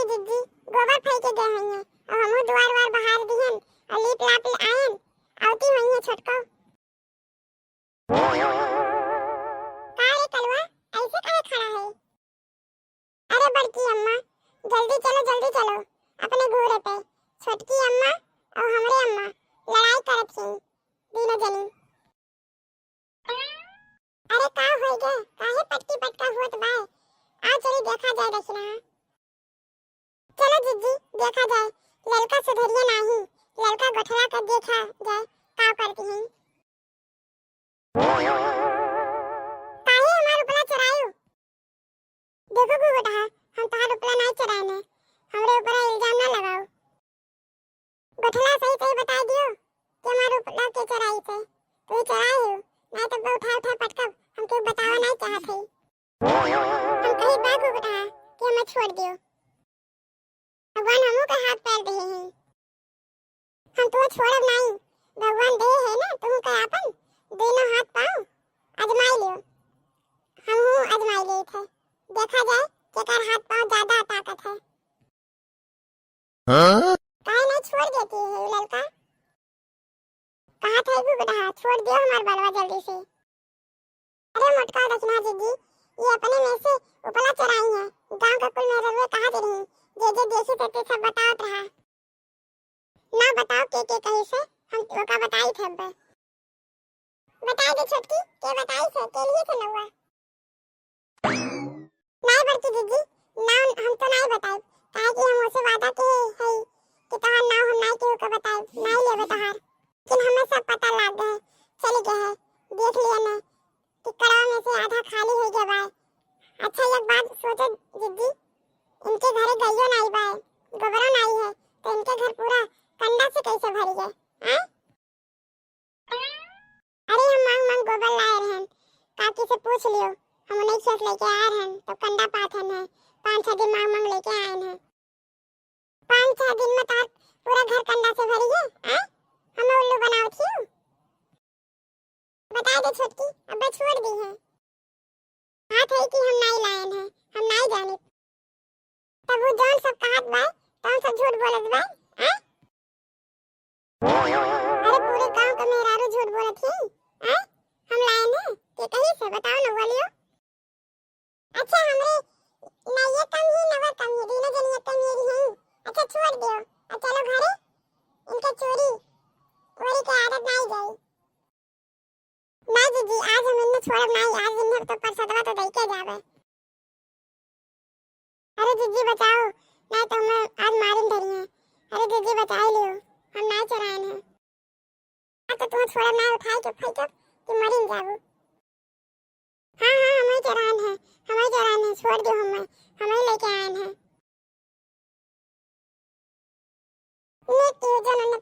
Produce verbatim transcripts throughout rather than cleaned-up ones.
जिज्जी, गोबर फेंके गए होइहैं, अउ हमहू दुआर वार बहार दिहन, अउ लीप लाप ले आयन, अउती होइहैं छोटको। का रे कलुआ, ऐसे काहे खड़ा है? अरे बड़की अम्मा, जल्दी चलो, जल्दी चलो, अपने घूरे पे। छोटकी अम्मा अउ हमरे अम्मा लड़ाई करत ही, दुनो जनी। अरे का होई गे, काहे पटकी पटका होत बाय? आ चली देखा जाए दखिनहा। चलो जिज्जी, देखा जाए, ललका सुधरिया नाही, ललका गोठला के देखा जाए, का करती हैं। काहे हमार उपला चोरायु? देखो घुघुटहा, हम तोहार उपला नाही चोरायन है, हमरे ऊपर इल्जाम ना लगाओ। गोठला सही सही बताई दियो कि हमार उपला के चोराई थे, तू ही चोराए हो, नाही तो उठा उठा पटकब, हम केहू बतावा नाही चाहत है। हम कही बा घुघुटहा कि हमें छोड़ दियो। भगवान हमहू के हाथ पैर देहे हैं, हम तुहे छोड़ब नाही। भगवान देहे है ना तुहू के आपन दोनों हाथ पाँव, आजमाई लियो, हमहू आजमाई लेत है, देखा जाए केकर हाथ पाँव ज्यादा ताकत है। हाँ? काहे नाही छोड़ देती है ये ललका? कहा था घुघुटहा, छोड़ दियो हमार बलवा जल्दी से। अरे मोटका दखिनहा जिज्जी, ये अपने में से उपला चोराई है। गाँव के कुल मेहररुए कहा दे रही, जे जे देखी थे, ते सब बतावत रहा। ना बताओ के के कही से, हम ओका बताई थे अब। बताई दे छोटकी, के बताई थे, के लिए थे नौआ? नाही बड़की जिज्जी, नाव हम तो नाही बताइब, काहे कि हम ओसे वादा के हई कि तोहार नाव हम नाही केहू के बताइब, नाही लेबे तोहार। लेकिन हमें सब पता लाग गए, चली गए है, देख लिया ने कि कड़वा में से आधा खाली हो गया बाय। अच्छा एक बात सोचो जिज्जी, इनके घरे गइयो नाही बाय, गोबरो नाही है, तो इनके घर पूरा कंडा से कैसे भरी है, हैं? अरे हम मांग मांग गोबर लाए रहन, काकी से पूछ लियो, हम उन्हें खेत लेके आए रहन, तो कंडा पाथन है, पाँच छह दिन मांग मांग लेके आए हैं। पाँच छह दिन में तार पूरा घर कंडा से भरी है, आय? हमें उल्लू बनावत हियो। बताई दे छोटकी, अब्बे छोड़ दी है। हाथ है कि हम नाही लायन है, हम नाही जानित। तब वो जौन सब कहत बाय, तौन सब झूठ बोलत बाय, हैं? अरे पूरे गांव के मेहरारू झूठ बोलत ही, हैं? हम लायन है, के कही से बताओ ना बोलियो। अच्छा हमरे ना ये कम ही ना वो कम ही, दोनों जनी एक कम ही हैं। अच्छा छोड़ दियो, अब चलो घरे, इनके चोरी वोरी के आदत नाही जाई। ना जीजी, आज हम इन्हें छोड़ब नाही, आज इन्हें तो परसदवा तो दई के जावे। अरे जीजी बचाओ, नाही तो हमें आज मारिन धरी है। अरे जीजी बचाई लियो, हम नाही चोरायन है। आज तो तुम्हें छोड़ब नाही, उठाई के फेंकब कि मरिन जाबू। हाँ हाँ, हमें चोरायन है, हमें चोरायन है, छोड़ दियो हमें, हमें लेके आयन है। नीक की जौन उन्हें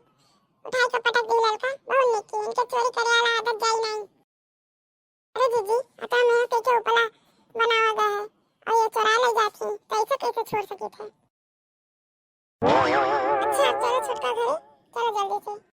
उठाई के पटक दी ललका, बहुत नीक की, इनके चोरी करे वाला आदत जाई नाही। अरे जीजी, अतः में के के उपला बनावा गया है और ये चोरा ले जाती, कैसे कैसे छोड़ सकी थे? अच्छा, अब चलो छोटका घरे, चलो जल्दी से।